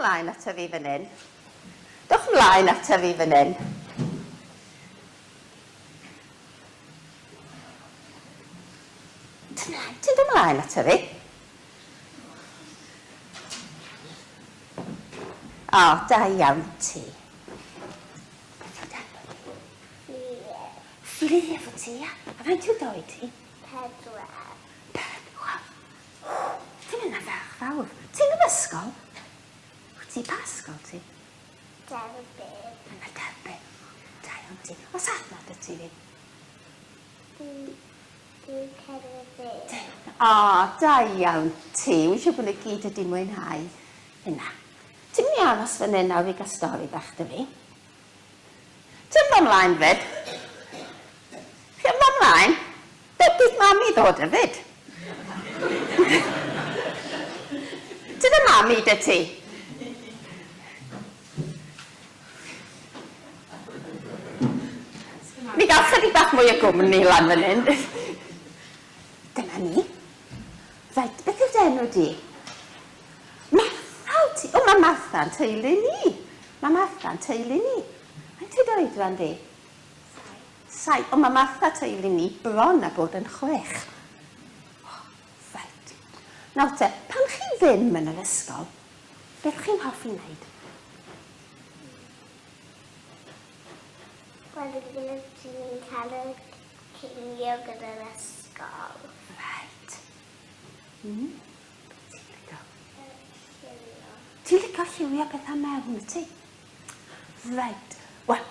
ymlaen ata fi fan hyn. Dewch ymlaen ata fi fan hyn. Ti'n ymlaen, ti'n dod ymlaen ata fi. O, da iawn ti. Beth yw d'enw di? Fflur. Fflur wyt ti, ia? A faint yw d'oed ti? Pedwar. Pedwar? Ti'n mynd ferch fawr. Ti'n yr ysgol? Wyt ti, pa ysgol ti? Derbyn. Yn y derbyn. Da iawn ti. Oes adnod y ti fi? Dwi'n cerdded. O, da iawn ti. Wi'n siŵr bod nhw gyd wedi mwynhau hynna. Ti'n mynd i aros fan hyn nawr i gael stori bach dy fi? Ti'n mynd ymlaen fyd? Ti'n mynd ymlaen? Bydd mami ddod hefyd. Ti dy mami dy ti? Mi gael chydig bach mwy o gwmni lan fan hyn. Dyma ni. Reit, beth yw'r enw di? Martha wyt ti? O, mae Martha'n teulu ni. Mae Martha'n teulu ni. Faint yw dy oedran di? Saith. O, mae Martha teulu ni bron a bod yn chwech. O, reit. Nawr te, pan chi ddim yn yr ysgol, beth chi'n hoffi wneud? Wel, dwi'n cael y cinio gyda'r ysgol. Reit. Mm. Beth ti'n licio? Lliwio. Ti'n licio lliwio pethau mewn, wyt ti? Reit. Wel,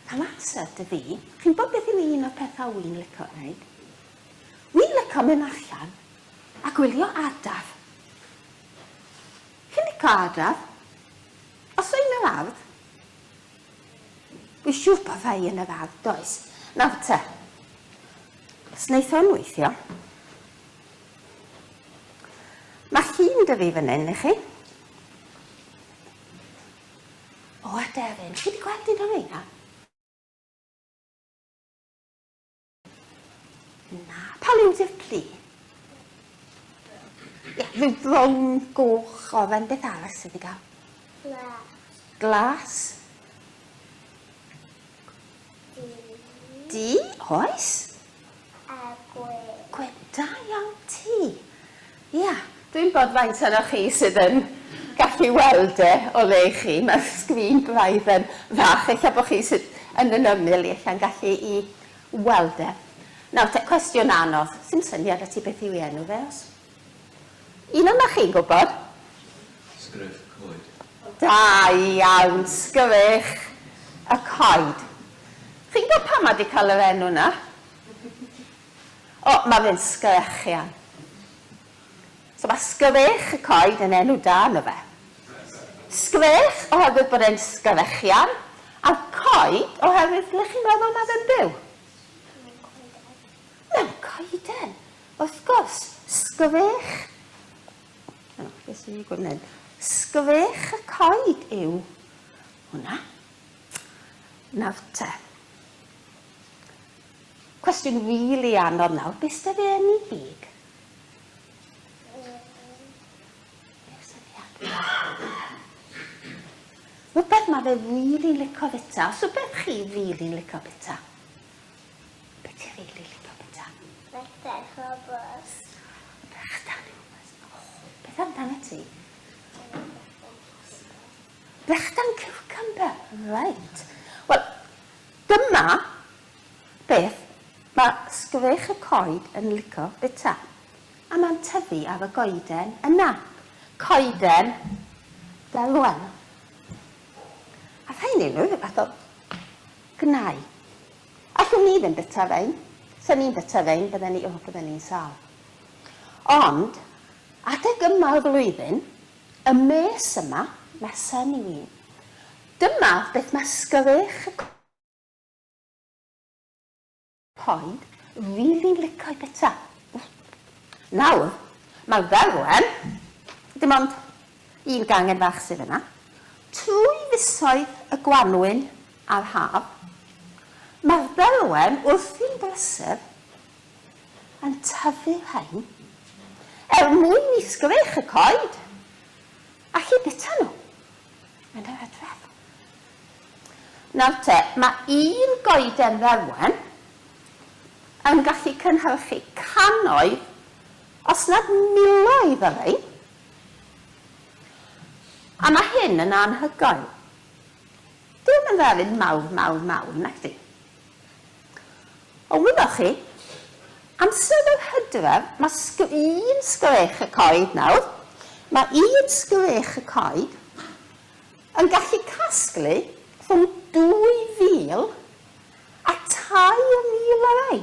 pan amser dy fi, chi'n gwybod beth yw un o'r pethau wy'n licio wneud? Wy'n licio mynd allan a gwylio adar. Chi'n licio adar? Os wy'n yr ardd? Wy'n siŵr bod rhai yn yr ardd, does? Nawr te, os wneith hwn weithio, mae llun dy fi fan hyn i chi. O aderyn. Chi wedi gweld un o reina? Na. Pa liw di'r plu? Ie, rhyw brown, goch, oren, beth arall sydd i gael? Glas. Glas. Du. Du, oes. A gwyn. Gwyn, da iawn ti. Ia, dwi'n bod faint ohonoch chi sydd yn gallu weld e o le i chi. Mae'r sgrin braidd yn fach, ella bod chi sydd yn yn ymyl i ella'n gallu i weld e. Nawr te, cwestiwn anodd. Sim syniad 'da ti beth yw ei enw fe, os? Un ohonoch chi'n gwybod? Sgrych y coed. Da iawn, sgrych y coed. Chi'n gwybod pam mae 'di cael yr enw 'na? O, mae fe'n sgrechian. So mae sgrech y coed yn enw da yno fe. Sgrech oherwydd bod e'n sgrechian, a'r coed oherwydd ble chi'n meddwl mae fe'n byw? Mewn coeden. Mewn coeden, wrth gwrs. Sgrech, o, beth sy'n digwydd fan hyn? Sgrech y coed yw hwnna. Nawr te. Cwestiwn rili anodd nawr, beth sydd 'da fe yn ei gig? Beth syniad? Rhywbeth mae fe rili'n licio fita. Os rhywbeth chi rili'n licio bita, beth ti'n rili licio bita? Brechdan hummus. Brechdan hummus. Oh, beth amdano ti? Brechdan cucumber. Reit. Wel, dyma Beth? Mae sgrych y coed yn lico bita. A mae'n tyfu ar y goeden yna. Coeden ddelwen. A rhain yw nhw, rhyw fath o gnau. Allwn ni ddim bita rhein. Sa ni'n bita rhein, bydden ni, o, bydden ni'n sâl. Ond, adeg yma o'r flwyddyn, y mes yma, mesen yw un. Dyma beth mae sgrych y Coed, rili lico'i bita. Nawr, mae'r ddelwen, dim ond un gangen fach sydd yna, trwy fisoedd y gwanwyn a'r haf, mae'r ddelwen wrthi'n brysur yn tyfu rhain er mwyn i sgrych y coed allu bita nhw. Yn yr hydref. Nawr te, mae un goeden dderwen yn gallu cynhyrchu cannoedd, os nad miloedd o rei. A mae hyn yn anhygoel. Dio'm yn dderyn mawr, mawr, mawr, nacdi? Ond wyddoch chi, amser yr hydref, mae sg un sgrech y coed nawr, mae un sgrech y coed yn gallu casglu rhwng 2,000 a 3,000 o rai.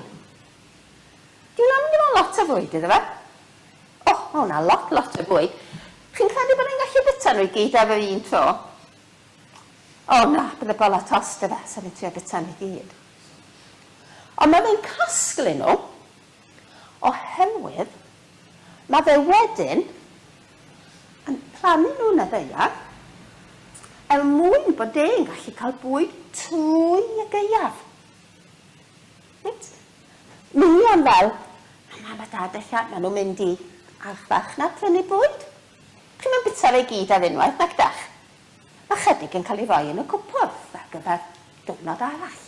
Di hwnna'n mynd i fod yn lot o fwyd iddo fe? O, mae hwnna lot, lot o fwyd. Chi'n credu bod e'n gallu byta nhw i gyd ar yr un tro? O na, bydde bola tost 'da fe, sa fe'n trio byta nhw i gyd. Ond mae fe'n casglu nhw oherwydd mae fe wedyn yn plannu nhw yn y ddaear er mwyn bod e'n gallu cael bwyd trwy y gaeaf. Reit? Union fel mae mam a dad ella, maen nhw'n mynd i archfarchnad prynu bwyd. Chi'm yn byta fe i gyd ar unwaith, nac dach? Mae chydig yn cael ei roi yn y cwpwrdd ar gyfer diwrnod arall.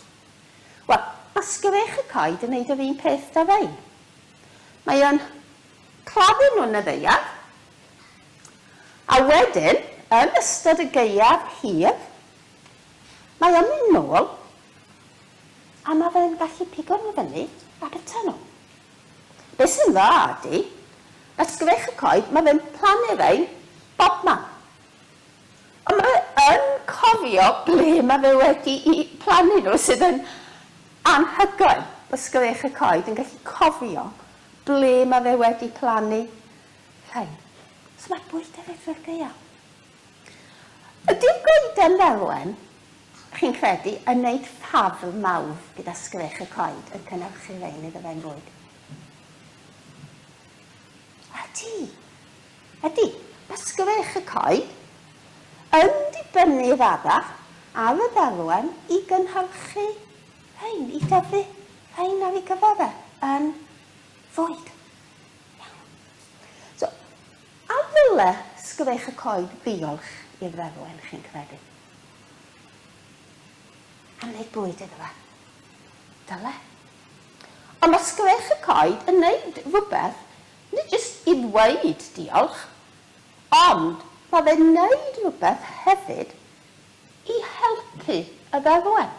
Wel, mae sgrech y coed yn neud yr un peth 'da rhein. Mae o'n claddu nhw yn y ddaear, a wedyn, yn ystod y gaeaf hir, mae o'n mynd nôl a mae fe'n gallu pigo nhw fyny a byta nhw. Be sy'n dda ydy, mae sgrech y coed, mae fe'n plannu rhein bobman. Ond mae fe yn cofio ble mae fe wedi'u plannu nhw, sydd yn anhygoel. Mae sgrech y coed yn gallu cofio ble mae fe wedi plannu rhein. So mae bwyd 'da fe drwy'r gaeaf. Ydy'r goeden ddelwen, chi'n credu, yn wneud ffafr mawr gyda sgrech y coed yn cynhyrchu rein iddo fe'n fwyd? Ydy. Ydy. Mae sgrech y coed yn dibynnu radda ar y ddelwen i gynhyrchu rhein, i dyfu rhein ar ei gyfer fe yn fwyd. Iawn. So, A ddyle sgrech y coed ddiolch i'r dderwen, chi'n credu? Am wneud bwyd iddo fe? Dyle. Ond mae sgrech y coed yn wneud rhywbeth, nid jyst i ddweud diolch, ond mae fe'n wneud rhywbeth hefyd i helpu y dderwen.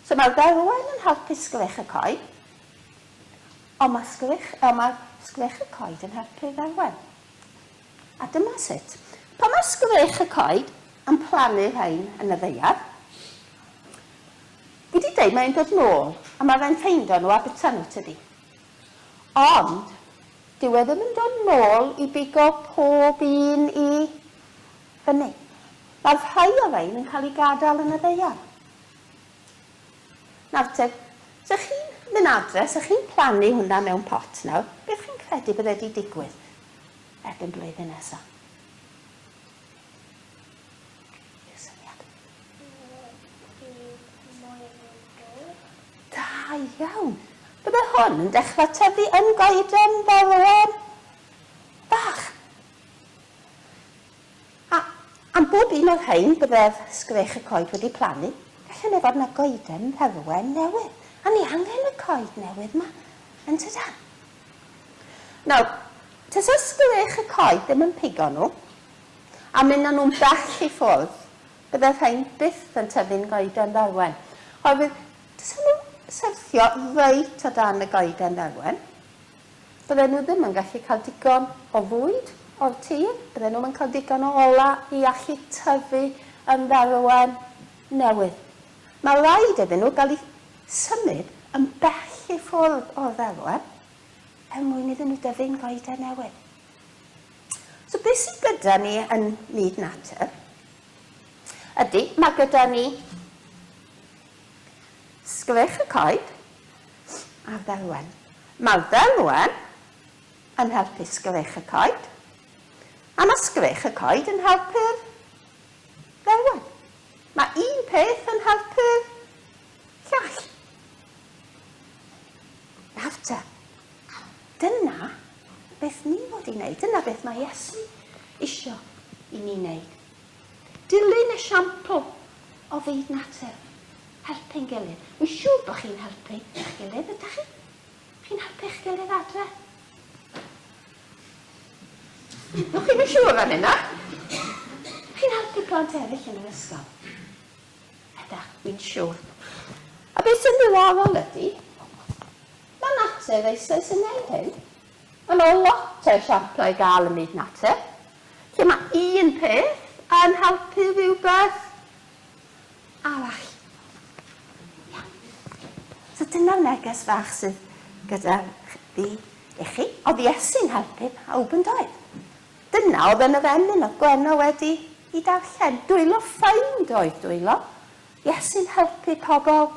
So mae'r dderwen yn helpu sgrech y coed, Ond mae sgrych, ond mae sgrych y coed yn helpu'r ddelwedd. A dyma sut. Pan mae sgrych y coed yn plannu rhain yn y ddaear, fi wedi dweud mae'n dod nôl a mae fe'n ffeindo nhw a byta nhw tydi. Ond dyw e ddim yn dod nôl i bigo pob un i fyny. Mae rhai o rhain yn cael eu gadael yn y ddaear. Nawr te, 'sa chi'n mynd adre, 'sa chi'n plannu hwnna mewn pot nawr, beth chi'n credu bydde 'di digwydd erbyn blwyddyn nesa? Rhyw syniad? Bydd mwy yn dod. Da iawn. Bydde hwn yn dechrau tyfu yn goeden dderwen fach. A am bob un o'r rhain bydde'r sgrech y coed wedi plannu, gallen e fod 'na goeden dderwen newydd. A ni angen y coed newydd 'ma, yn tydan? Nawr, tasa sgrech y coed ddim yn pigo nhw, a mynd â nhw'n bell i ffwrdd, bydde'r rhain byth yn tyfu'n goeden dderwen. Oherwydd, tasa nhw'n syrthio reit o dan y goeden dderwen, Bydden nhw ddim yn gallu cael digon o fwyd o'r tir, bydden nhw'm yn cael digon o olau i allu tyfu yn dderwen newydd. Mae rhaid iddyn nhw gael eu symud yn bell i ffwrdd o'r dderwen er mwyn iddyn nhw dyfu'n goeden newydd. So beth sydd gyda ni yn myd natur ydy, mae gyda ni sgrech y coed a'r dderwen. Mae'r dderwen yn helpu sgrech y coed, a mae sgrech y coed yn helpu'r dderwen. Mae un peth yn helpu'r llall. Nawr te, dyna beth ni fod i wneud, dyna beth mae Iesu isio i ni wneud. Dilyn Un esiampl o fyd natur. Helpu'n gilydd. Wy'n siŵr bod chi'n helpu eich gilydd, ydych chi? Chi'n helpu eich gilydd adre? Ydych chi'n siŵr fan hynna? Chi'n helpu plant eraill yn yr ysgol? Ydych, wy'n siŵr. A beth sy'n ddiddorol ydy, mae natur eisoes yn neud hyn. Mae yna lot o esiamplau i gael ym myd natur, lle mae un peth yn helpu rhywbeth arall. Iawn. So dyna'r neges fach sydd gyda fi i chi. Oedd Iesu'n helpu pawb yn doedd? Dyna oedd yn yr emyn oedd Gwenno wedi i darllen. Dwylo ffeind oedd dwylo. Iesu'n helpu pobl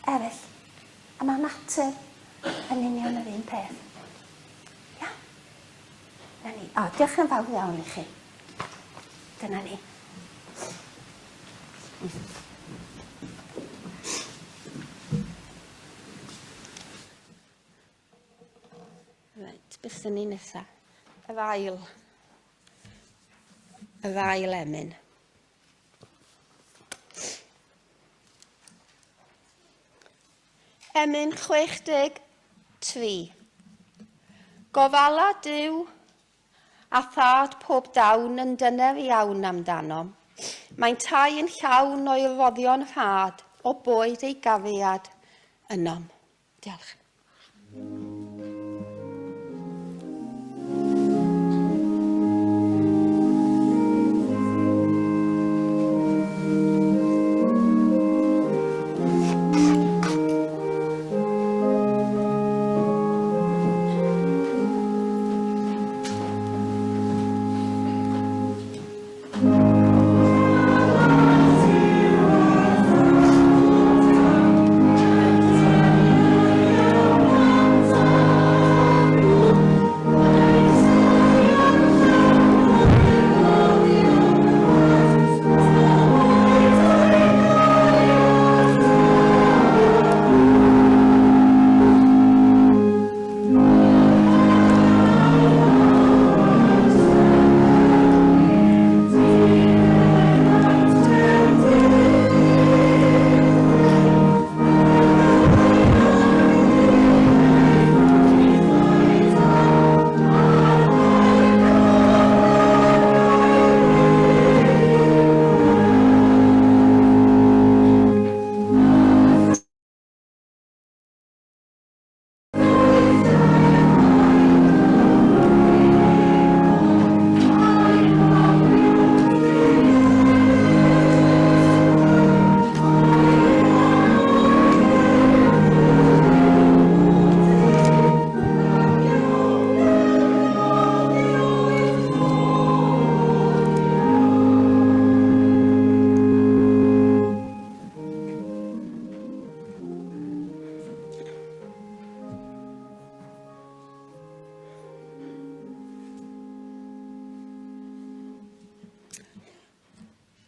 eraill. A mae natur yn union yr un peth. Iawn. Na ni. O, diolch yn fawr iawn i chi. Dyna ni. Reit, beth sy'n ni nesa? Yr ail. Yr ail emyn. Emyn 63. Gofala Duw a thad pob dawn yn dyner iawn amdanom. Mae'n tai yn llawn o'i roddion rhad o boed ei gariad ynom. Diolch.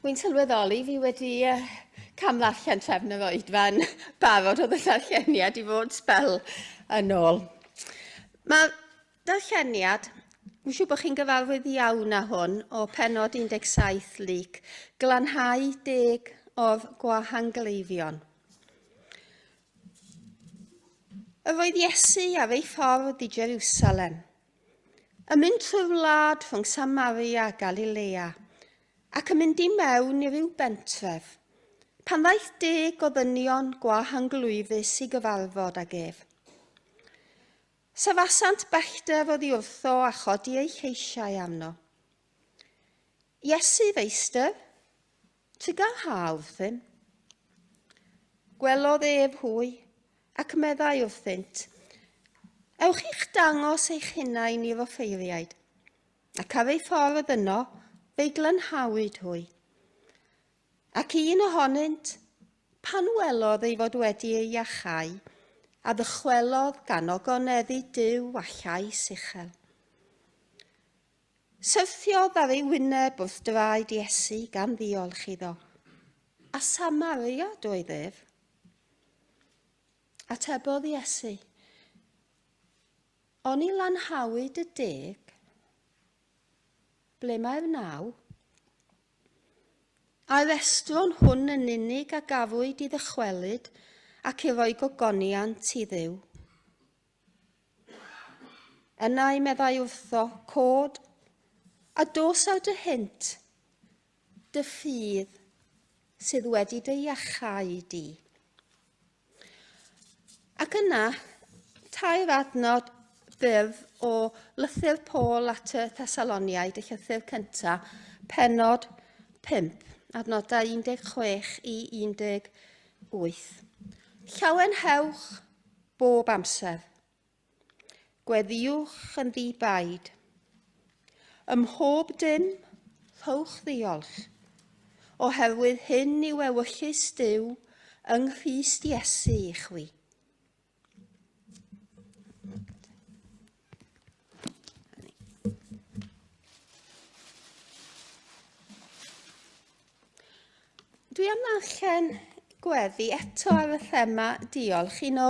Wi'n sylweddoli fi wedi uh, camddarllen trefn yr oedfa'n barod oedd y darlleniad i fod sbel yn ôl. Mae darlleniad, wy'n siŵr bod chi'n gyfarwydd iawn â hwn, o penod 17 Luc, glanhau deg o'r gwahangleifion. Yr oedd Iesu ar ei ffordd i Jerusalem, yn mynd trwy'r wlad rhwng Samaria a Galilea, ac yn mynd i mewn i ryw bentref, pan ddaeth deg o ddynion gwahanglwyfus i gyfarfod ag ef. Safasant bellter oddi wrtho a chodi eu lleisiau arno. Iesu, Feistr, Trugarha wrthym. Gwelodd ef hwy, ac meddai wrthynt, Ewch i'ch dangos eich hunain i'r offeiriaid. Ac ar ei ffordd yno, fe'i glanhawyd hwy. Ac un ohonynt, pan welodd ei fod wedi ei iachau, a ddychwelodd gan ogoneddu Duw â llais uchel. Syrthiodd ar ei wyneb wrth draed Iesu gan ddiolch iddo. A Samariad oedd ef. Atebodd Iesu, Oni lanhawyd y deg? Ble mae'r naw? A'r estron hwn yn unig a gafwyd i ddychwelyd ac i roi gogoniant i Dduw? Yna i meddai wrtho, Cod, a dos ar dy hynt, dy ffydd sydd wedi dy iachau di. Ac yna, tair adnod byr o lythyr Paul at y Thessaloniaid, y llythyr cyntaf, penod 5, adnodau 16 i 18. Llawenhewch bob amser. Gweddïwch yn ddi-baid. Ym mhob dim, rhowch ddiolch, oherwydd hyn yw ewyllys Duw yng Nghrist Iesu i chwi. Dwi am ddarllen gweddi eto ar y thema diolch. Un o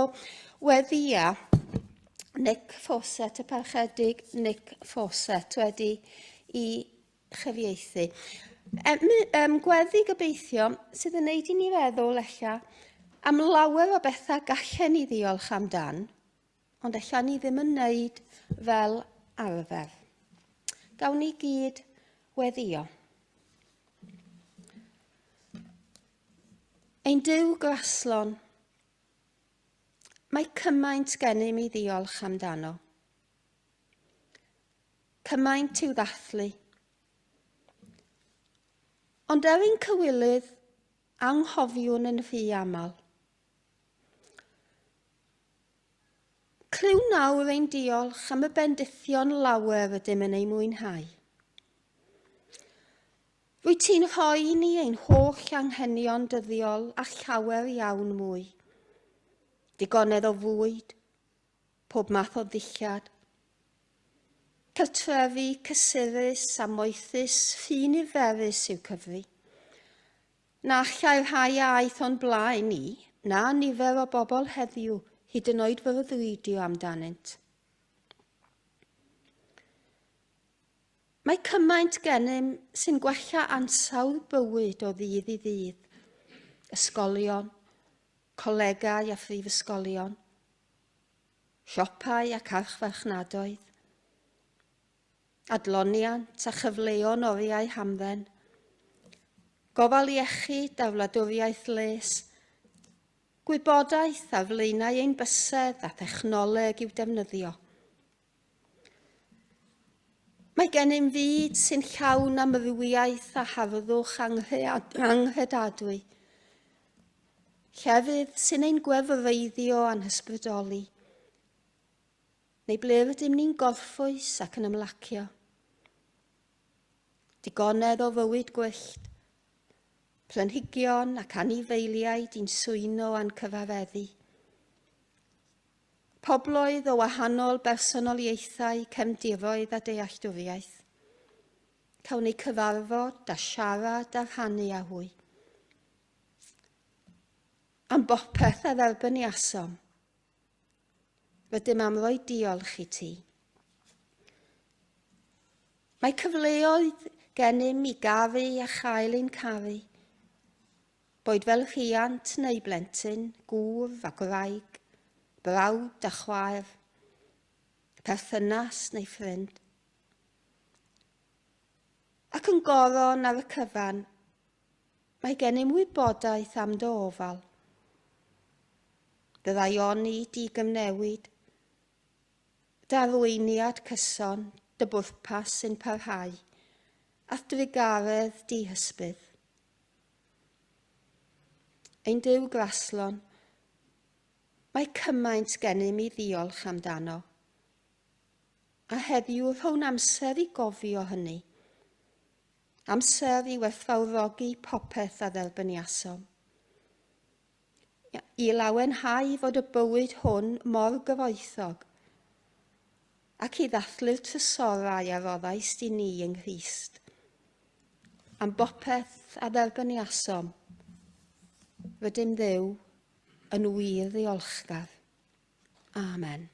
weddïa Nick Fawcett, y parchedig Nick Fawcett, wedi i chyfieithu. Um, um, gweddi gobeithio sydd yn neud i ni feddwl ella am lawer o bethau gallen ni ddiolch amdan, Ond ella ni ddim yn neud fel arfer. Gawn ni gyd weddio. Ein Duw graslon, mae cymaint gennym i ddiolch amdano. Cymaint i'w ddathlu. Ond er ein cywilydd, anghofiwn yn rhy aml. Clyw nawr ein diolch am y bendithion lawer rydym yn eu mwynhau. Rwyt ti'n rhoi i ni ein holl anghenion dyddiol a llawer iawn mwy. Digonedd o fwyd, pob math o ddillad, cartrefi cysurus a moethus rhy niferus i'w cyfri. Na allai'r rhai a aeth o'n blaen ni, na nifer o bobl heddiw, hyd yn oed freuddwydio amdanynt. Mae cymaint gennym sy'n gwella ansawdd bywyd o ddydd i ddydd, ysgolion, colegau a phrifysgolion, siopau ac archfarchnadoedd. Adloniant a chyfleon oriau hamdden, gofal iechyd a wladwriaeth les, gwybodaeth ar flaenau ein bysedd a thechnoleg i'w defnyddio. Mae gennym fyd sy'n llawn amrywiaeth a harddwch anghredadwy, llefydd sy'n ein gwefreiddio a'n hysbrydoli, Neu ble rydym ni'n gorffwys ac yn ymlacio. Digonedd o fywyd gwyllt, planhigion ac anifeiliaid i'n swyno a'n cyfareddu. Pobloedd o wahanol bersonoliaethau, cefndiroedd a dealltwriaeth. Cawn eu cyfarfod a siarad a rhannu â hwy. Am bopeth a dderbyniasom, Rydym am roi diolch i ti. Mae cyfleoedd gennym i garu a chael ein caru, boed fel rhiant neu blentyn, gŵr a gwraig, brawd a chwaer, perthynas neu ffrind. Ac yn goron ar y cyfan, Mae gennym wybodaeth am dy ofal. Dy ddaioni di gyfnewid, dy arweiniad cyson, dy bwrpas sy'n parhau, a'th drugaredd dihysbydd. Ein Duw graslon, mae cymaint gennym i ddiolch amdano. A heddiw rhown amser i gofio hynny. Amser i werthfawrogi popeth a dderbyniasom. I lawenhau fod y bywyd hwn mor gyfoethog, ac i ddathlu'r trysorau a roddaist i ni yng Nghrist. Am bopeth a dderbyniasom, rydym Dduw yn wir ddiolchgar. Amen.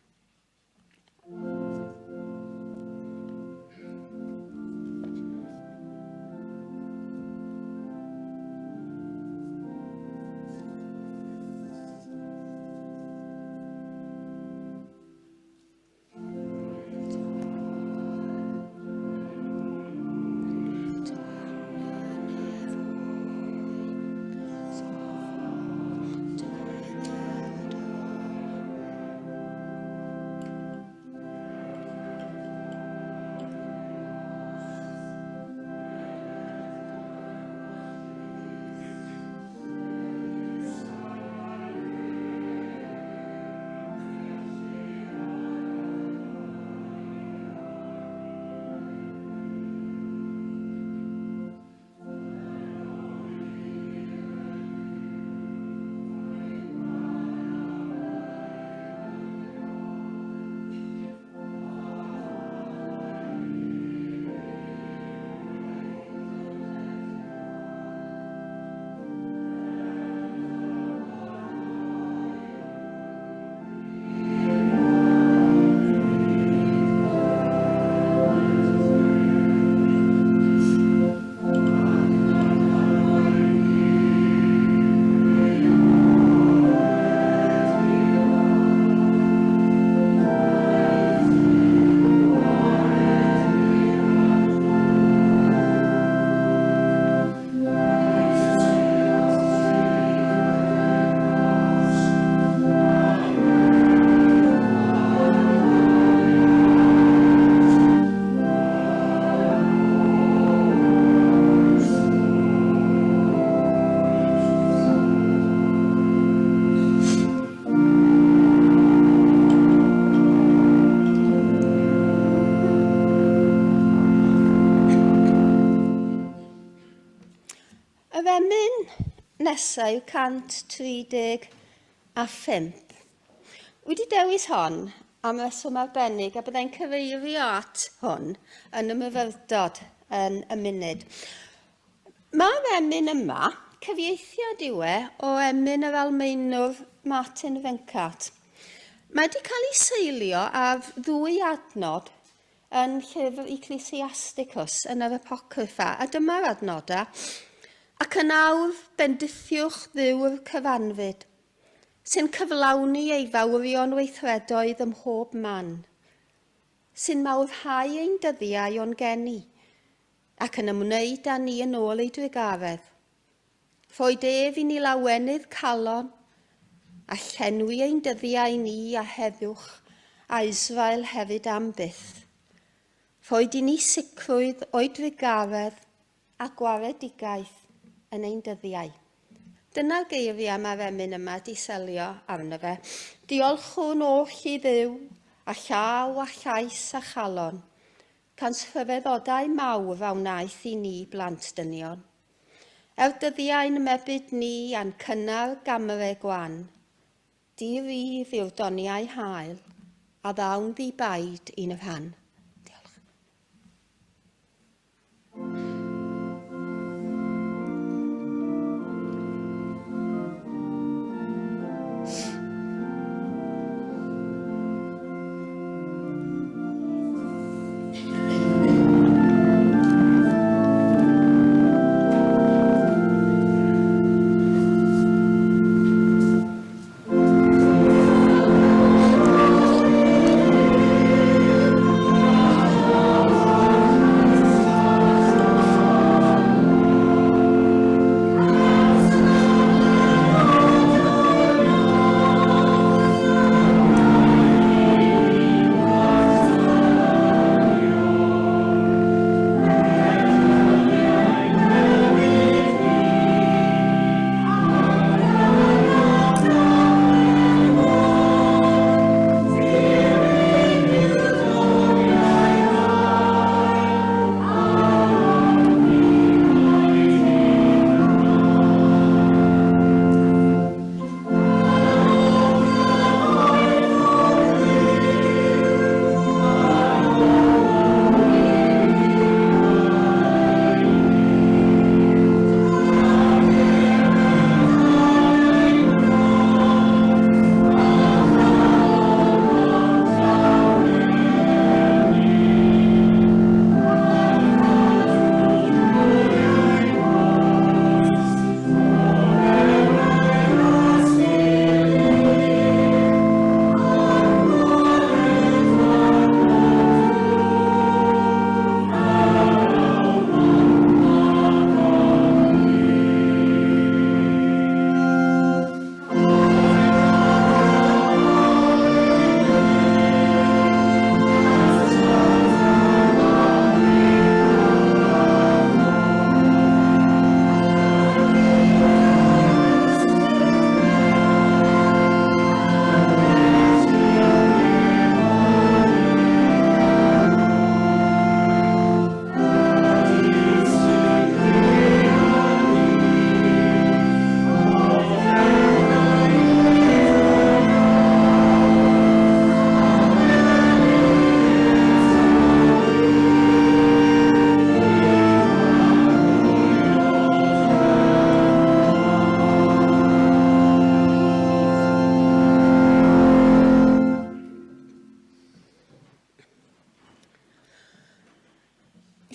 nesaf yw 135. Wedi dewis hon am reswm arbennig a byddai'n cyfeirio at hwn yn y myfyrdod yn y munud. Mae'r emyn yma, cyfieithiad yw e o emyn yr Almaenwr Martin Wenkart. Mae wedi cael ei seilio ar ddwy adnod yn llyfr Ecclesiasticus yn yr Apocrypha, a dyma'r adnodau. Ac yn awr, bendithiwch Dduw'r cyfanfyd, sy'n cyflawni ei fawrion weithredoedd ym mhob man, sy'n mawrhau ein dyddiau o'n geni, ac yn ymwneud â ni yn ôl ei drugaredd. Rhoed ef i ni lawenydd calon, a llenwi ein dyddiau ni â heddwch, a Israel hefyd am byth. Rhoed i ni sicrwydd o'i drugaredd a gwaredigaeth yn ein dyddiau. Dyna'r geiriau mae'r emyn yma di selio arno fe. Diolchwn oll i Dduw, a llaw a llais a chalon, cans rhyfeddodau mawr a wnaeth i ni blant dynion. Er dyddiau'n mebyd ni a'n cynnar gamre gwan, Di-rif yw'r doniau hael a ddawn ddi-baid i'n rhan. Diolch.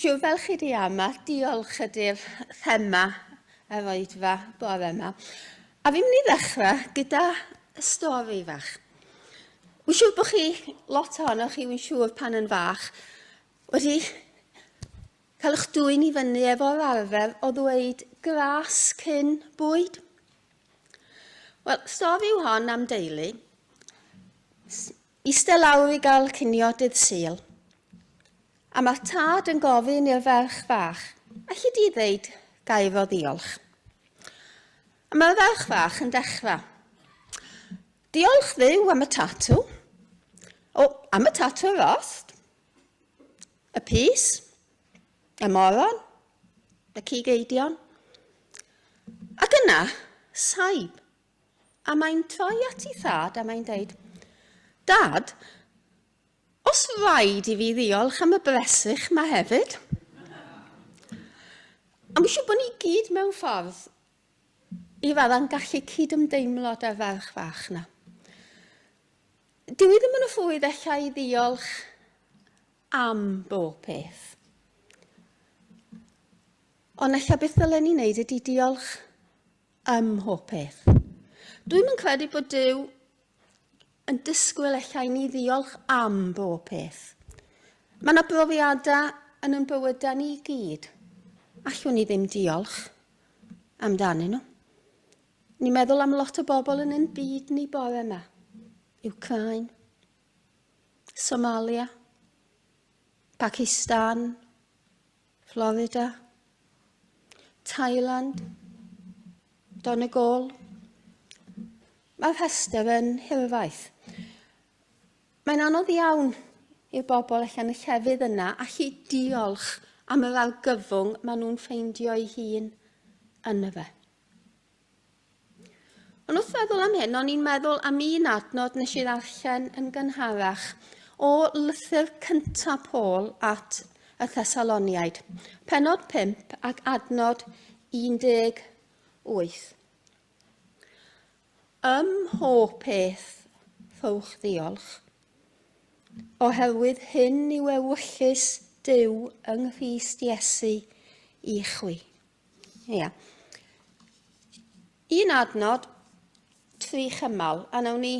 Siwr fel chi di ama, diolch ydy'r thema yr oedfa bore yma. A fi'n mynd i ddechrau gyda stori fach. Wy'n siŵr bod chi, lot ohonoch chi, wy'n siŵr pan yn fach, wedi cael eich dwyn i fyny efo'r arfer o ddweud gras cyn bwyd. Wel, stori yw hon am deulu. Iste lawr i gael cinio dydd Sul. A mae'r tad yn gofyn i'r ferch fach, alli di ddeud gair o ddiolch? A mae'r ferch fach yn dechrau. Diolch Dduw am y tatw. O, am y tatw rost. Y pys. Y moron. Y cig eidion. Ac yna, saib. A mae'n troi at ei thad a mae'n deud, Dad, os rhaid i fi ddiolch am y bresych ma hefyd? A mae'n siŵr bod ni gyd mewn ffordd i fadda'n gallu cyd-ymdeimlo da'r ferch fach na. Dyw i ddim yn y ffwydd ella i ddiolch am bob peth. Ond ella beth ddylen ni wneud ydy diolch ym mhob peth. Dwi'm yn credu bod Duw yn disgwyl ella i ni ddiolch am bob peth. Mae yna brofiadau yn ein bywydau ni i gyd. Allwn ni ddim diolch amdanyn nhw. Ni'n meddwl am lot o bobl yn ein byd ni bore yma. Ukraine, Somalia, Pakistan, Florida, Thailand, Donegal. Mae'r rhestr yn hirfaith. Mae'n anodd iawn i'r bobl allan y llefydd yna allu diolch am yr argyfwng maen nhw'n ffeindio eu hun yno fe. Ond wrth feddwl am hyn, o'n i'n meddwl am un adnod nes i ddarllen yn gynharach o lythyr cyntaf Paul at y Thessaloniaid, penod 5 ac adnod 18. Ym mhob peth, rhowch ddiolch, oherwydd hyn yw ewyllys Duw yng Nghrist Iesu i chwi. Ia. Un adnod, tri chymal, a nawn ni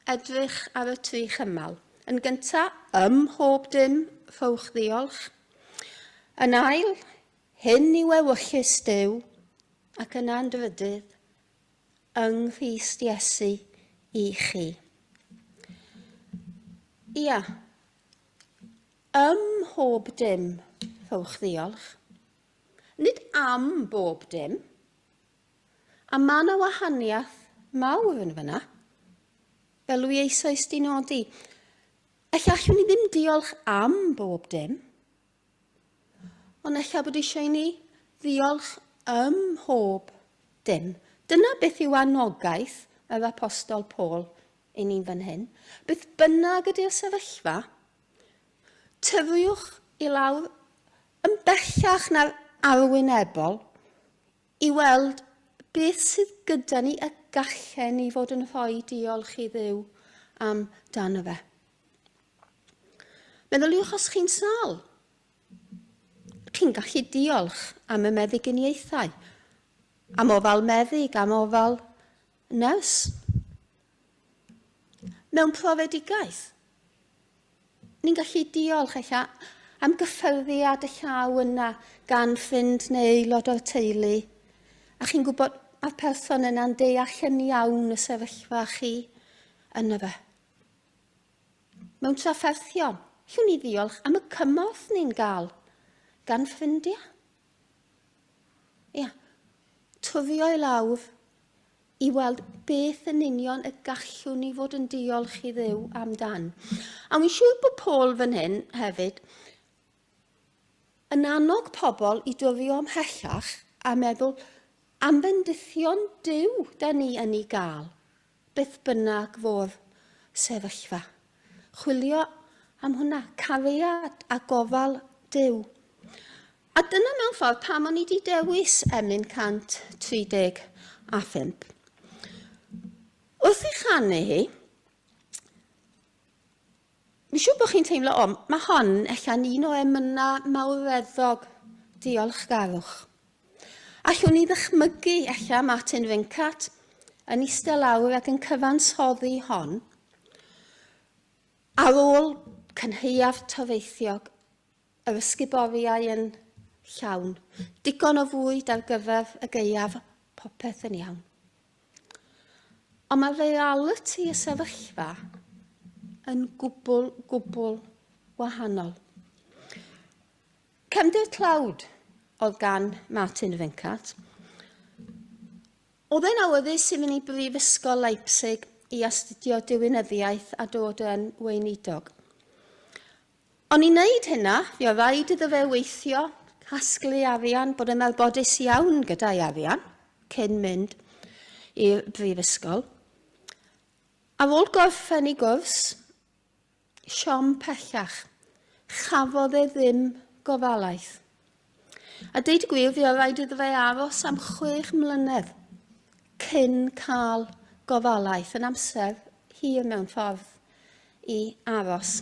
edrych ar y tri chymal. Yn gyntaf, ym mhob dim, rhowch ddiolch. Yn ail, hyn yw ewyllys Duw, ac yna'n drydydd, yng Nghrist Iesu i chi. Ia, ym mhob dim, rhowch ddiolch. Nid am bob dim. A mae yna wahaniaeth mawr yn fyna. Fel wy eisoes di nodi. Ella allwn ni ddim diolch am bob dim. Ond ella bod eisiau i ni ddiolch ym mhob dim. Dyna beth yw anogaeth yr apostol Paul i ni'n fan hyn. Beth bynnag ydy'r sefyllfa, tyfiwch i lawr yn bellach na'r arwynebol i weld beth sydd gyda ni y gallen ni fod yn rhoi diolch i Dduw am dan fe. Meddyliwch os chi'n sâl. Chi'n gallu diolch am y meddyginiaethau, am ofal meddyg, am ofal nyrs. Mewn profedigaeth, Ni'n gallu diolch ella am gyffyrddiad y llaw yna gan ffrind neu aelod o'r teulu. A chi'n gwybod, mae'r person yna'n deall yn iawn y sefyllfa chi yna fe. Mewn trafferthion, llwn ni ddiolch am y cymorth ni'n gael gan ffrindiau. Ia, twfio i lawr i weld beth yn union y gallwn ni fod yn diolch i Dduw amdan. A wy'n siŵr bod Paul fan hyn hefyd yn annog pobl i dwrio ymhellach a meddwl am fendithion Duw da ni yn ei gael, beth bynnag fo'r sefyllfa. Chwilio am hwnna, cariad a gofal Duw. A dyna mewn ffordd pam o'n i wedi dewis emyn 135. Wrth i chanu hi, Mi'n siŵr bod chi'n teimlo, o, mae hon ella'n un o emynau mawreddog diolchgarwch. Allwn ni ddychmygu ella Martin Rincat yn eistedd lawr ac yn cyfansoddi hon ar ôl cynhaeaf toreithiog Yr ysguboriau yn llawn. Digon o fwyd ar gyfer y gaeaf, popeth yn iawn. Ond mae realiti y sefyllfa yn gwbl, gwbl wahanol. Cefndir tlawd oedd gan Martin Rincat. Oedd e'n awyddus i fynd i Brifysgol Leipzig i astudio diwinyddiaeth a dod yn weinidog. Ond i wneud hynna, fuodd raid iddo fe weithio, casglu arian, bod yn ddarbodus iawn gyda'i arian. cyn mynd i'r brifysgol. Ar ôl gorffen ei gwrs, siom pellach, chafodd e ddim gofalaeth. A deud y gwir, fuodd rhaid iddo fe aros am chwech mlynedd cyn cael gofalaeth, yn amser hir mewn ffordd i aros.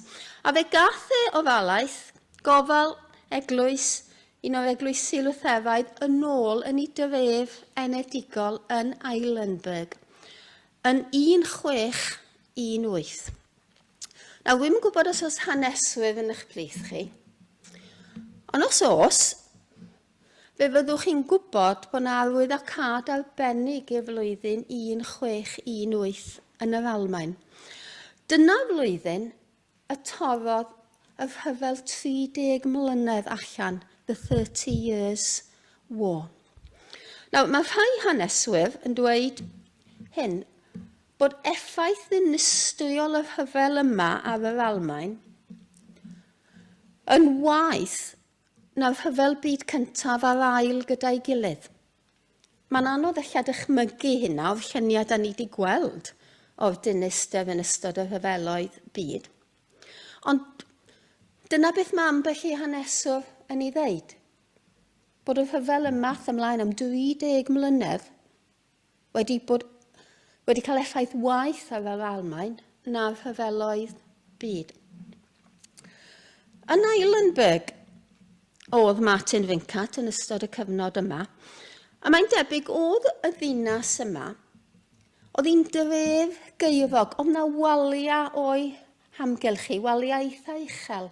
A fe gath e ofalaeth, gofal eglwys, un o'r eglwysi Lutheraidd yn ôl yn ei dref enedigol yn Eilenburg yn 1618. Nawr, dwi'm yn gwybod os oes haneswyr yn eich plith chi, ond os oes, fe fyddwch chi'n gwybod bod yna arwyddocâd arbennig i'r flwyddyn 1618 yn yr Almaen. Dyna flwyddyn y torrodd y rhyfel 30 mlynedd allan, the 30 Years War. Nawr, mae rhai haneswyr yn dweud hyn, bod effaith ddinistriol y rhyfel yma ar yr Almaen yn waeth na'r rhyfel byd cyntaf a'r ail gyda'i gilydd. Mae'n anodd ella dychmygu hynna o'r lluniau da ni wedi gweld o'r dinistr yn ystod y rhyfeloedd byd. Ond dyna beth mae ambell i haneswr yn ei ddeud, bod y rhyfel yma ymlaen am 30 mlynedd wedi bod wedi cael effaith waeth ar yr Almaen na'r rhyfeloedd byd. Yn Eilenburg oedd Martin Vincat yn ystod y cyfnod yma, a mae'n debyg oedd y ddinas yma, oedd hi'n dref geirog, oedd na waliau o'i hamgylch hi, waliau eitha uchel.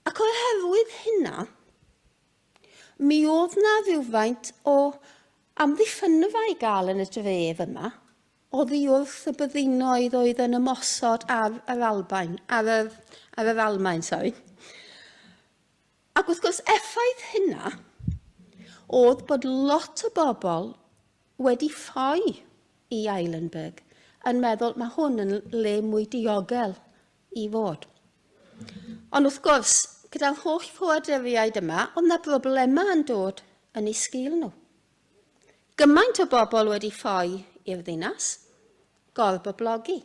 Ac oherwydd hynna, Mi oedd 'na rywfaint o amddiffynfa i gael yn y dref yma, oddi wrth y byddinoedd oedd yn ymosod ar yr Albain, ar yr, ar yr Almaen, sori. Ac wrth gwrs, effaith hynna oedd bod lot o bobl wedi ffoi i Eilenburg yn meddwl mae hwn yn le mwy diogel i fod. Ond wrth gwrs, gyda'r holl ffoaduriaid yma, oedd 'na broblemau yn dod yn eu sgil nhw. Gymaint o bobl wedi ffoi i'r ddinas, gorboblogi.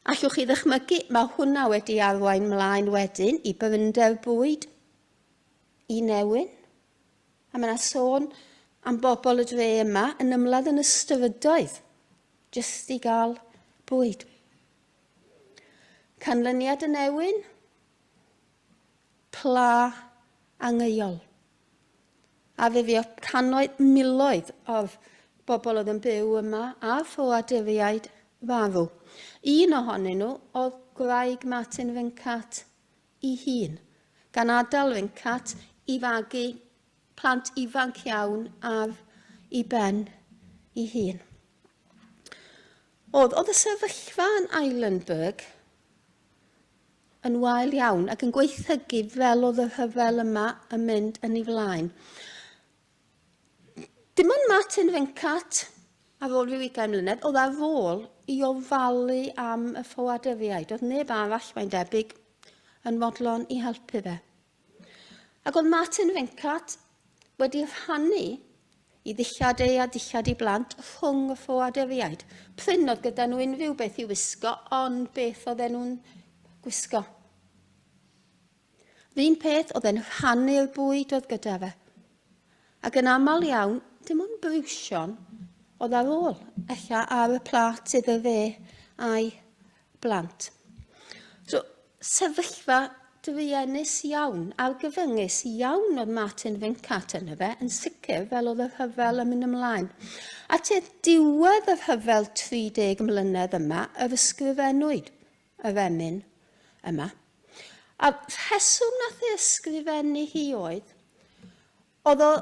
Allwch chi ddychmygu, mae hwnna wedi arwain mlaen wedyn i brinder bwyd, i newyn. A mae yna sôn am bobl y dre yma yn ymladd yn y strydoedd jyst i gael bwyd. Canlyniad y newyn? Pla angeuol. A fe fuodd cannoedd, miloedd o'r bobl oedd yn byw yma a ffoaduriaid farw. Un ohonyn nhw oedd gwraig Martin Rincat i hun, gan adael Rincat i fagu plant ifanc iawn ar i ben i hun. Oedd, oedd y sefyllfa yn Eilenburg yn wael iawn ac yn gweithygu fel oedd y rhyfel yma yn mynd yn ei flaen. Dim ond Martin Venkat, ar ôl rhyw ugain mlynedd, oedd ar ôl i ofalu am y ffoaduriaid. Oedd neb arall, mae'n debyg, yn fodlon i helpu fe. Ac oedd Martin Venkat wedi rhannu i ddillad ei a dillad i blant rhwng y ffoaduriaid. Prin oedd gyda nhw unrhyw beth i wisgo, ond beth oedden nhw'n gwisgo. Yr un peth, oedd e'n rhannu'r bwyd oedd gyda fe. Ac yn aml iawn, dim ond briwsion oedd ar ôl, ella ar y plât iddo fe a'i blant. So, sefyllfa druenus iawn, argyfyngus iawn oedd Martin Vincat yno fe, yn sicr fel oedd y rhyfel yn mynd ymlaen. A tua diwedd y rhyfel 30 mlynedd yma, yr ysgrifennwyd yr emyn yma. A rheswm nath ei ysgrifennu hi oedd, oedd o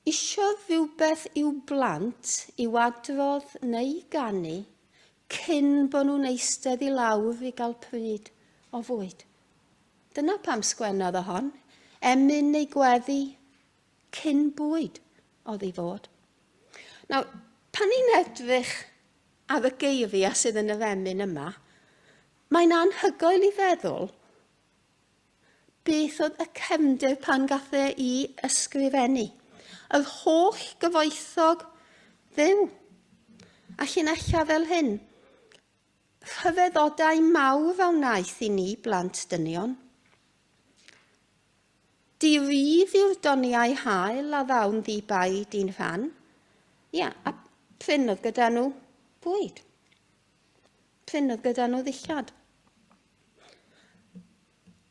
Isio rhywbeth i'w blant i'w adrodd neu ganu cyn bo nhw'n eistedd i lawr i gael pryd o fwyd. Dyna pam sgwennodd o hon, emyn neu gweddi cyn bwyd oedd i fod. Nawr, pan ni'n edrych ar y geiriau sydd yn yr emyn yma, mae'n anhygoel i feddwl Beth oedd y cefndir pan gath e i ysgrifennu? Yr holl gyfoethog Dduw. A llinellau fel hyn. Rhyfeddodau mawr a wnaeth i ni blant dynion. Di-rif yw'r doniau hael a ddaw'n ddi-baid i'n rhan. Ia, a prin oedd gyda nhw fwyd. Prin oedd gyda nhw ddillad.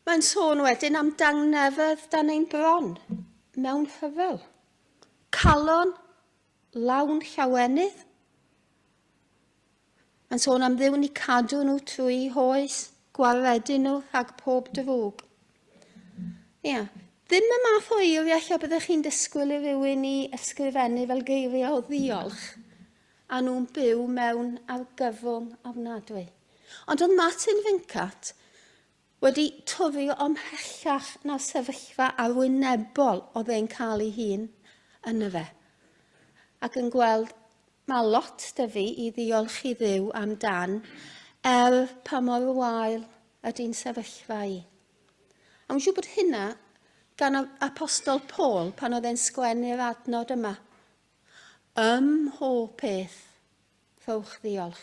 Mae'n sôn wedyn am dangnefedd dan ein bron mewn rhyfel. Calon lawn llawenydd. Mae'n sôn am Dduw'n eu cadw nhw trwy hoes, gwaredu nhw rhag pob drwg. Ia, ddim y math o eiriau lle byddech chi'n disgwyl i rywun i ysgrifennu fel geiriau o ddiolch, a nhw'n byw mewn argyfwng ofnadwy. Ond oedd Martin Vincat wedi twrio ymhellach na'r sefyllfa arwynebol oedd e'n cael ei hun yno fe, ac yn gweld mae lot 'da fi i ddiolch i Dduw amdan, er pa mor wael ydy'n sefyllfa i. A mae'n siŵr bod hynna gan yr apostol Paul pan oedd e'n sgwennu'r adnod yma. Ym mhob peth, rhowch ddiolch.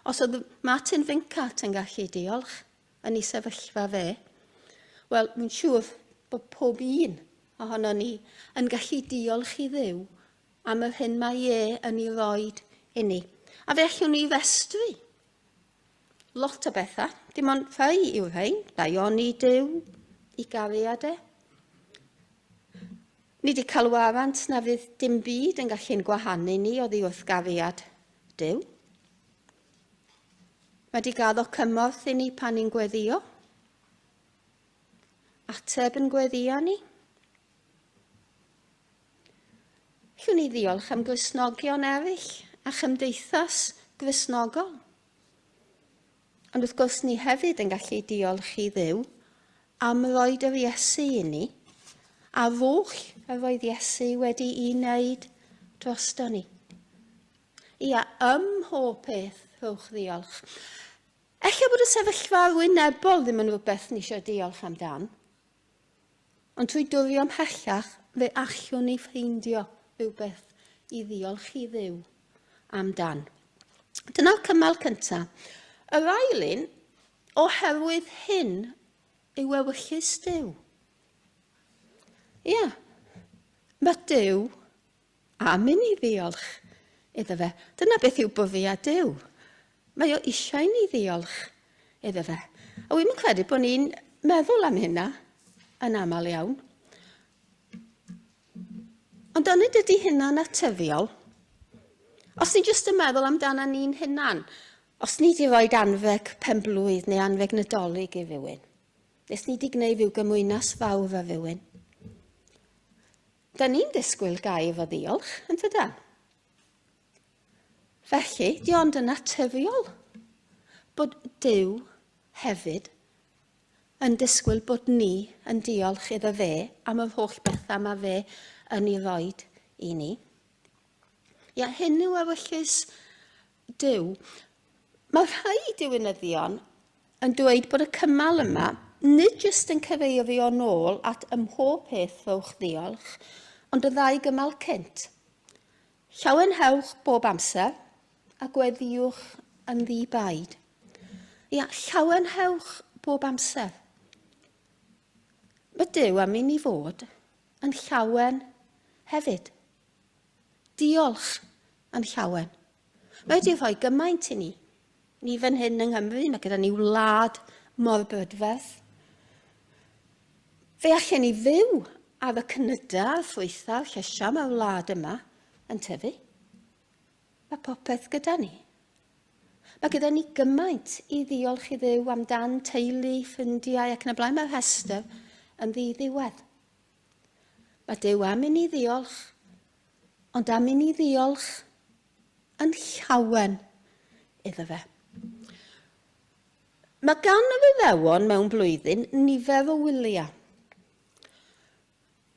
Os oedd Martin Vincart yn gallu diolch yn ei sefyllfa fe, wel, mae'n siŵr bod pob un ohono ni yn gallu diolch i Dduw am yr hyn mae e yn ei roed inni. A fe allwn ni restru lot o bethau, dim ond rhai yw'r rhain, daioni Duw, i gariad e. Ni wedi cael warant na fydd dim byd yn gallu'n gwahanu ni oddi wrth gariad Duw. Mae wedi gaddo cymorth i ni pan ni'n gweddio. Ateb yn gweddio ni. Llwn ni ddiolch am Gristnogion eraill a chymdeithas Gristnogol. Ond wrth gwrs ni hefyd yn gallu diolch i Dduw am roed yr Iesu i ni, a foll yr oedd Iesu wedi'i wneud drosto ni. Ia, ym mhob peth, rhowch ddiolch. Ella bod y sefyllfa arwynebol ddim yn rhywbeth ni eisiau diolch amdan, ond trwy dwrio ymhellach fe allwn ni ffeindio rhywbeth i ddiolch i Dduw amdan. Dyna'r cymal cyntaf. Yr ail un, oherwydd hyn yw ewyllys Duw. Ia, mae Duw Am i ni ddiolch iddo fe. Dyna beth yw bwriad Duw. Mae o eisiau i ni ddiolch iddo fe. A wi'm yn credu bod ni'n meddwl am hynna yn aml iawn. Ond onid ydy hynna'n naturiol? Os ni jyst yn meddwl amdana ni'n hunan, os ni di rhoi anrheg penblwydd neu anrheg Nadolig i rywun, nes ni di gwneud rhyw gymwynas fawr â rhywun, Da ni'n disgwyl gair o ddiolch, yn tydan? Felly, di ond yn naturiol bod Duw hefyd yn disgwyl bod ni yn diolch iddo fe am yr holl bethau mae fe yn ei roed i ni. Ia, hyn yw ewyllys Duw. Mae rhai diwinyddion yn dweud bod y cymal yma nid jyst yn cyfeirio nôl at ym mhob peth rhowch ddiolch, ond y ddau gymal cynt. Llawenhewch bob amser a gweddïwch yn ddi-baid. Ia, llawenhewch bob amser. Mae Duw am i ni fod yn llawen hefyd. Diolch yn llawen. Mae wedi rhoi gymaint i ni. Ni fan hyn yng Nghymru, mae gyda ni wlad mor brydferth. Fe allen ni fyw ar y cnydau a'r ffrwythau a'r llysiau mae'r wlad yma yn tyfu. Mae popeth gyda ni. Mae gyda ni gymaint i ddiolch i Dduw amdan teulu, ffrindiau ac yn y blaen. Mae'r rhestr yn ddi-ddiwedd. Mae Duw am i ni ddiolch, ond am i ni ddiolch yn llawen iddo fe. Mae gan yr Iddewon mewn blwyddyn nifer o wyliau.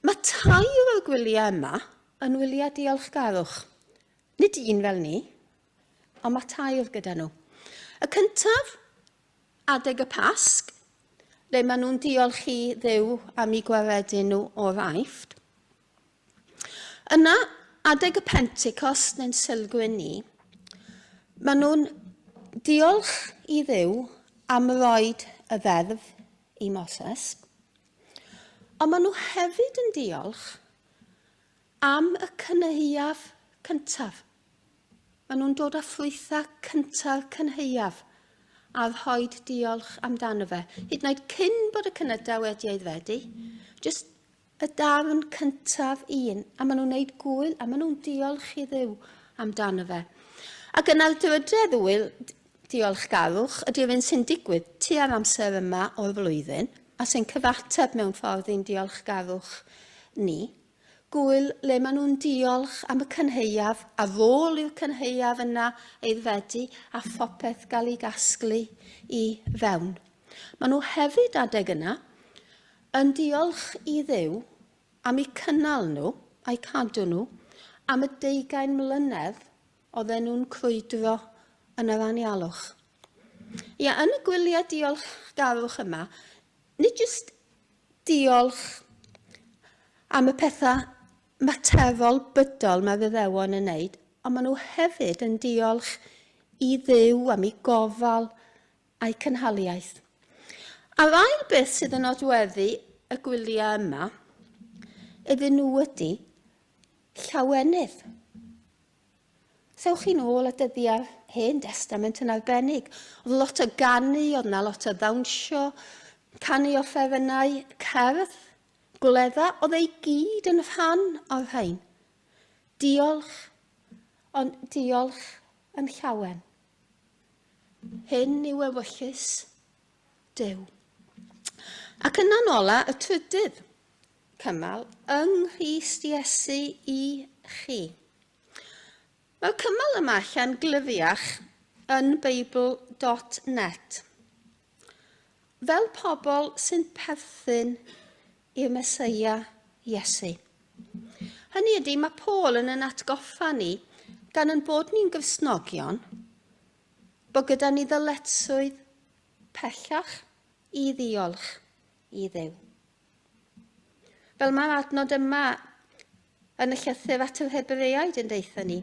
Mae tair o'r gwyliau yma yn wyliau diolchgarwch. Nid un fel ni, ond mae tair gyda nhw. Y cyntaf, adeg y Pasg, le maen nhw'n diolch i Dduw am eu gwaredu nhw o'r Aifft. Yna, adeg y Pentecost neu'n Sulgwyn ni, maen nhw'n diolch i Dduw am roed y ddeddf i Moses, ond maen nhw hefyd yn diolch am y cynhaeaf cyntaf. Maen nhw'n dod â ffrwythau cynta'r cynhaeaf a rhoid diolch amdano fe. Hyd yn oed cyn bod y cynydau wedi aeddfedu, jyst y darn cyntaf un, a maen nhw'n gwneud gwyl, a maen nhw'n diolch i Dduw amdano fe. Ac yna'r drydedd wyl diolchgarwch ydy'r un sy'n digwydd tua'r amser yma o'r flwyddyn, a sy'n cyfateb mewn ffordd i'n diolchgarwch ni. Gwyl le maen nhw'n diolch am y cynhaeaf, ar ôl i'r cynhaeaf yna aeddfedu a phopeth gael ei gasglu i fewn. Maen nhw hefyd adeg yna yn diolch i Dduw am eu cynnal nhw a'u cadw nhw am y deugain mlynedd oedden nhw'n crwydro yn yr anialwch. Ia, yn y gwyliau diolchgarwch yma, nid jyst diolch am y pethau materol bydol mae'r Iddewon yn wneud, ond maen nhw hefyd yn diolch i Dduw am ei gofal a'u cynhaliaeth. A'r ail beth sydd yn nodweddu y gwyliau yma iddyn nhw ydy llawenydd. Sewch chi'n ôl at dyddiau'r Hen Destament yn arbennig. Oedd lot o ganu, oedd yna lot o ddawnsio, canu offerynnau, cerdd, gwledda, oedd ei gyd yn rhan o'r rhain. Diolch, ond diolch yn llawen. Hyn yw ewyllys Duw. Ac yna'n ola, y trydydd cymal, yng Nghrist Iesu i chi. Mae'r cymal yma allan glyfiach yn Beibl.net. Fel pobl sy'n perthyn i'r Meseia Iesu. Hynny ydy, mae Paul yn yn atgoffa ni, gan yn bod ni'n Gristnogion, bod gyda ni ddyletswydd pellach i ddiolch i Dduw. Fel mae'r adnod yma yn y llythyr at yr Hebreaid yn deutha ni,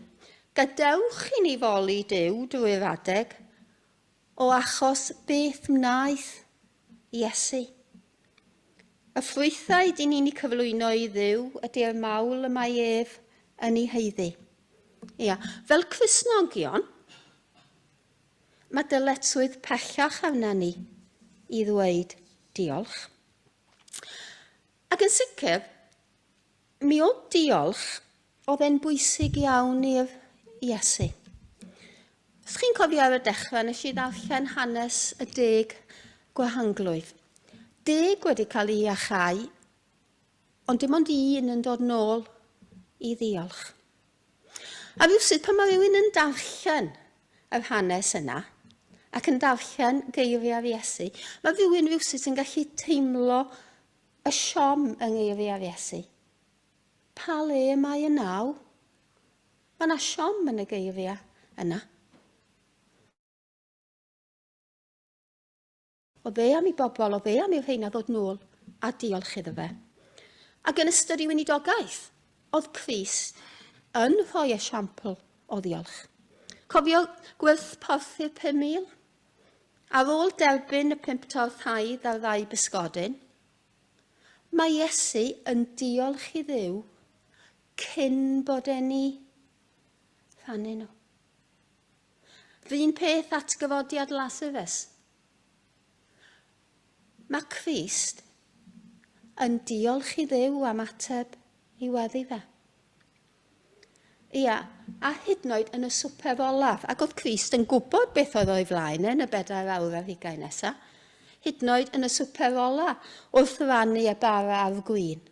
gadewch i ni foli Duw drwy'r adeg o achos beth wnaeth Iesu. Y ffrwythau dyn ni'n eu cyflwyno i Dduw ydy'r mawl y mae ef yn ei haeddu. Ia, fel Cristnogion, mae dyletswydd pellach arna ni i ddweud diolch. Ac yn sicr, Mi oedd diolch, oedd e'n bwysig iawn i'r Iesu. Os chi'n cofio ar y dechrau, nes i ddarllen hanes y deg gwahanglwydd. Deg wedi cael ei iachau, ond dim ond un yn dod nôl i ddiolch. A rhywsut pan mae rhywun yn darllen yr hanes yna, ac yn darllen geiriau'r Iesu, mae rhywun rhywsut yn gallu teimlo Y siom yng ngeiriau'r Iesu. Pa le y mae y naw? Mae yna siom yn y geiriau yna. Oedd e am i bobl, oedd e am i'r rheina ddod nôl a diolch iddo fe. Ac yn ystod ei weinidogaeth, oedd Crist yn rhoi esiampl o ddiolch. Cofio gwerth porthu'r 5,000? Ar ôl derbyn y pump torth haidd a'r ddau bysgodyn, mae Iesu yn diolch i Dduw cyn bod e'n i rhannu nhw. R'un peth atgyfodiad Lasarus. Mae Crist yn diolch i Dduw am ateb i weddi fe. Ia, a hyd yn oed yn y swper olaf. Ac oedd Crist yn gwybod beth oedd o'i flaen e yn y bedair awr ar hugain nesa. Hyd yn oed yn y swper ola, wrth rannu y bara a'r gwin.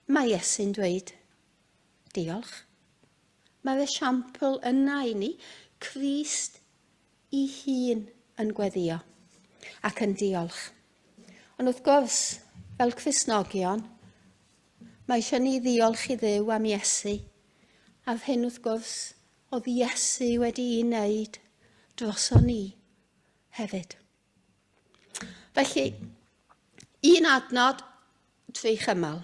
Mae Iesu'n dweud, diolch. Mae'r esiampl yna i ni, Crist i hun yn gweddio ac yn diolch. Ond wrth gwrs, fel Cristnogion, Mae eisiau ni ddiolch i Dduw am Iesu, a'r hyn wrth gwrs oedd Iesu wedi'i wneud droso ni hefyd. Felly, un adnod, tri chymal.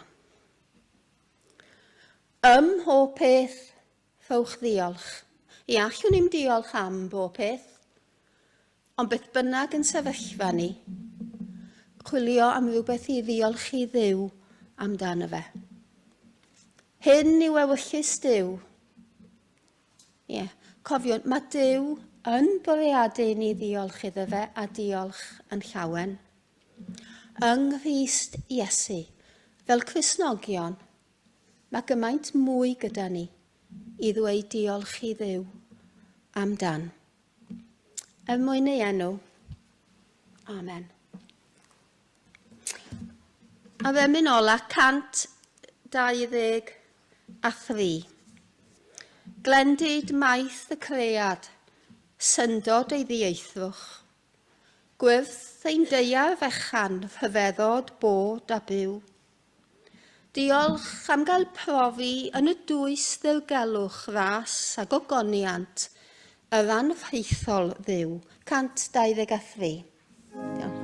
Ym mhob peth, rhowch ddiolch. I allwn i'm diolch am bob peth, ond beth bynnag yn sefyllfa ni, chwilio am rywbeth i ddiolch i Dduw amdano fe. Hyn yw ewyllys Duw. Ie, yeah. Cofiwn, mae Duw yn bwriadu ni ddiolch iddo fe a diolch yn llawen. Yng Nghrist Iesu, fel Cristnogion, mae gymaint mwy gyda ni i ddweud diolch i Dduw amdan. Er mwyn ei enw. Amen. A fe mynd ola 123. Glendid maith y cread, syndod ei ddieithrwch. Gwyrth ein daear fechan, rhyfeddod bod a byw. Diolch am gael profi yn y dwys ddirgelwch ras a gogoniant yr anrhaethol Dduw. 123. Diolch.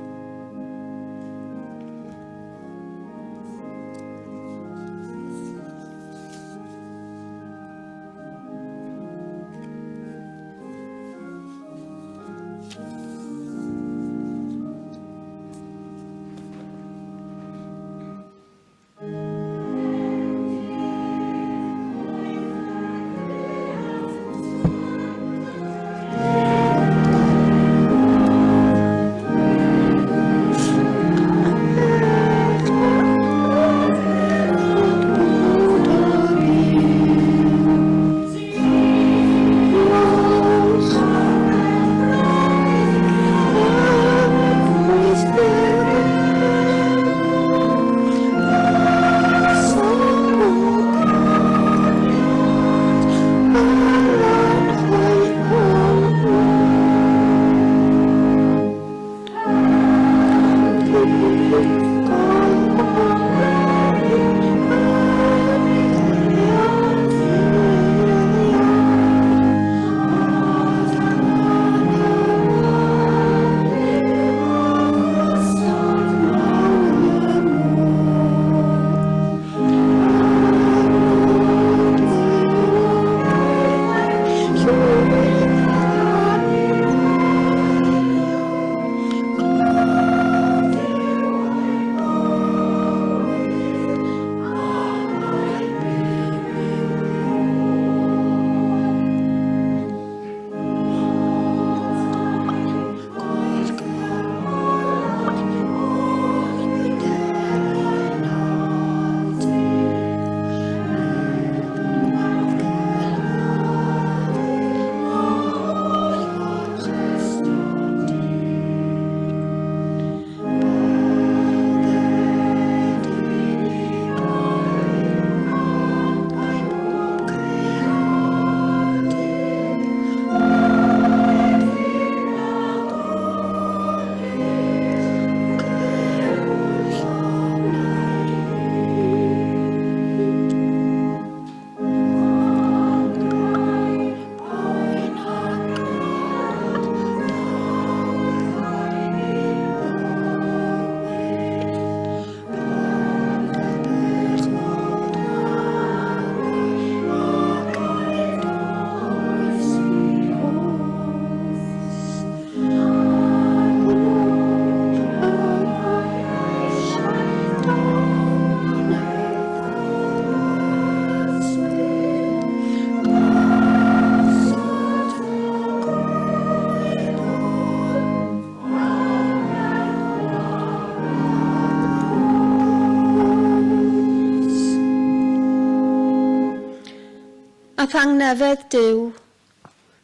A thangnefedd Duw,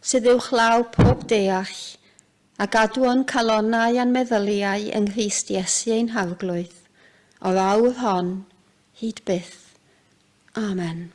sydd uwchlaw pob deall, a gadw o'n calonnau a'n meddyliau yng Nghrist Iesu ein Harglwydd, o'r awr hon, hyd byth. Amen.